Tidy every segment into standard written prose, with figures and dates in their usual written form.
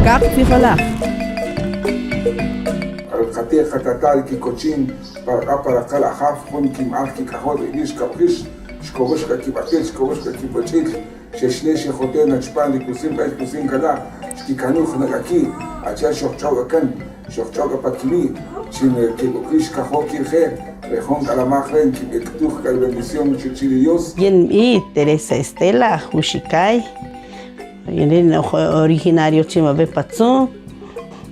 Kaq tzijolaj. Ri qate' qatata' ri kikochin pa raq'a' pa raqän Ajaw jun kim'aj kik'ajol ri ib'ix kab'jix, xkowïx k'a kib'aqil, xkowïx k'a kib'och'il, xexle' xejote' na chpan ri kusin b'ey kusin kala', xkikanuj na k'a ki', achi'el xojch'o k'a kan, xojch'o k'a pa kiwi', chin keb'okix xkajo' ki' rije', re jun k'alamaj re' nkib'ek'tuj k'a ri bendición chuchi' ri Dios. Yin nb'i' Teresa Estela aj Juxikay, yin rin originario chin wawe' Patzún.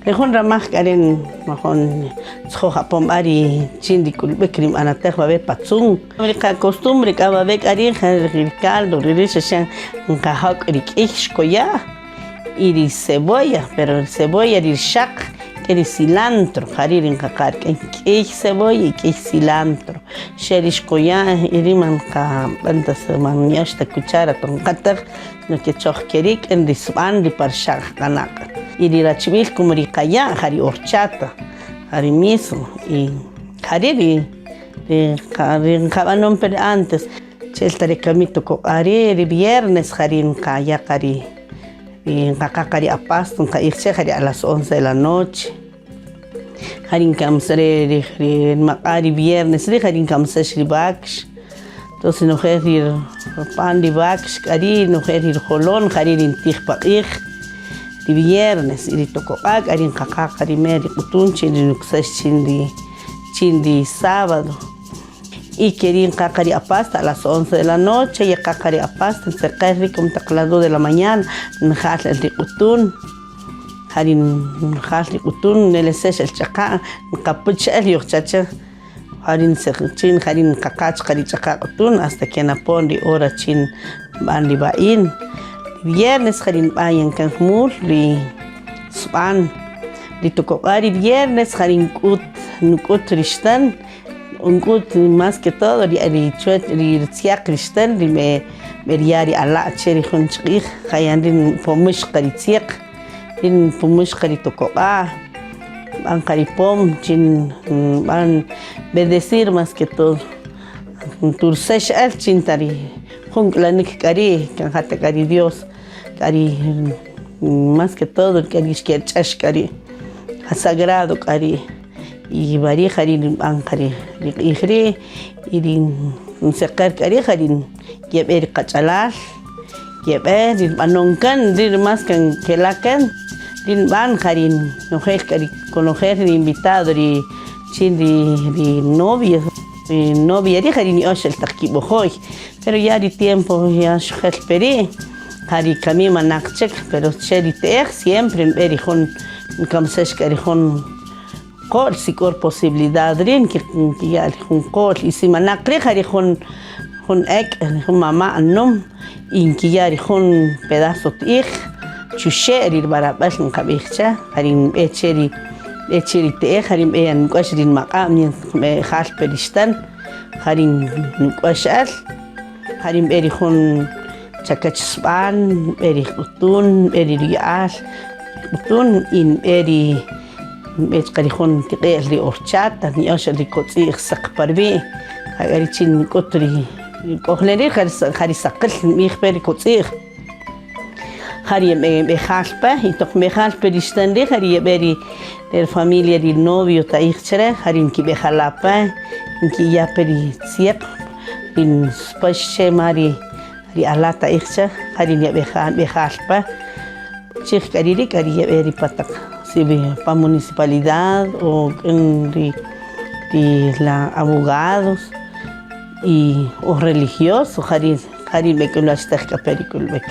Ri jun ramaj k'a rin majun tzjoj apon b'a ri chin ri k'ulb'ik ri nb'anatäj wawe' Patzún. Ri qacostumbre k'a wawe' k'a ri' ja ri caldo ri ri' xa xe nqajök' ri k'ïy xkoya' y ri cebolla, pero ri cebolla ri rxaq rik'in ri cilantro ja ri' ri nqaqa' rik'in k'ïy cebolla y k'ïy cilantro xe ri xkoya' y ri' man nqab'än ta man nya'öx ta cuchara toq nqatäj sino que choj ke ri' k'in ri sb'an ri pa rxaq qanaq' y ri rachib'il como ri qaya' ja ri horchata ja ri mismo y ja ri' ri ri nqab'anon pe antes achi'el ta ri kami tokoq'a' ri' ri viernes ja ri nqaya' qa ri nqaqa qa ri apasto nqa'ij che ja ri a las once de la noche ja ri nkamsa ri nmaq'a' ri viernes ri' ja ri nkamsäx ri wakx entonces nojel ri rpan ri wakx k'a ri' nojel ri rujolon ja ri' ri ntij paq'ij ri viernes y ri tokoq'a' k'a ri' nqaqa qa ri mer ri q'utun chin ri nuksäx chin ri chin ri sábado y ke ri' nqaqa ri apasto a las once de la noche yeqaqa ri apasto ntzeqer ri' como taq las dos de la mañana njal el ri q'utun ja ri njal ri q'utun nelesex el ch'aqa' nqapäch el yojcha' che ja ri chin ja ri nqaqa chuqa' ri ch'aqa' q'utun hasta que napon ri hora chin nb'an ri wa'in ri viernes ja ri nb'an yan kan jumul ri sb'an ri tokoq'a' ri viernes ja ri nk'ut nuk'ut ri xtän Nk'ut más que todo ri ri chuwech ri ritzyaq ri xtän ri b'erya' ri ala' che ri jun chik q'ij ja yan ri' npomüx qa ri tzyäq ri npomüx qa ri tokoq'a' nb'an qa ri pom chin nb'an bendecir más que todo ntursäx äl chin ta ri jun k'lanik k'a ri' kan ja ta k'a ri Dios k'a ri más que todo k'a ri xkerch'ëx k'a ri' ja sagrado k'a ri'. Y va ri' ja ri' nb'an qa ri q'ij ri' y ri nseqer k'a ri' ja ri yeb'e ri qach'alal, yeb'e ri rb'anon kan ri' ri más kan kela' kan ri nb'an ja ri nojel k'a ri konojel ri invitado ri chin ri ri novio ri novia ri' ja ri nya'öx el taq kib'ojo'y pero ya ri tiempo ya xjel pe ri' ja ri kami manaq chik pero che ri te'ej siempre nb'e ri jun nkamsäx k'a ri jun qo'l si k'o rposibilidad ri' nkiya' ri jun qo'l y si manaq ri' ja ri jun jun ek' jun mama' nüm y nkiya' ri jun pedazo ti'ij chuxe' ri rvarab'äl nqab'ij che ja ri nb'e che ri nb'e che ri te'ej ja ri nb'e yan nk'wa'x ri nmaq'a' nb'ejal pe ri xtän ja ri nuk'wa'x äl ja ri nb'e ri jun chakach sb'an nb'e ri q'utun nb'e ri ruya'al q'utun y nb'e ri nb'e chuqa' ri jun tiq'e'l ri horchata niya'ox ri kotz'i'j saq pa ruwi' ja k'a richin nk'ut ri k'ojlem ri' ja ri saqil nb'ij pe ri kotz'i'j ja ri yeb'ejal pe y toq nb'ejal pe ri xtän ri' ja ri yeb'e ri ru-familia ri novio ta'ij chire ja ri nkib'ejala' pe nkiya' pe ri tzyäq ri nspäx che ma ri ri ala' ta'ij che ja ri nb'ejal pe chij k'a ri' ri' k'a ri yeb'e ri pa taq pa municipalidad o k'in ri la abogados y o religioso ja ri' ja ri' nb'ek'ulwachtaj k'a pe ri k'ulb'ik.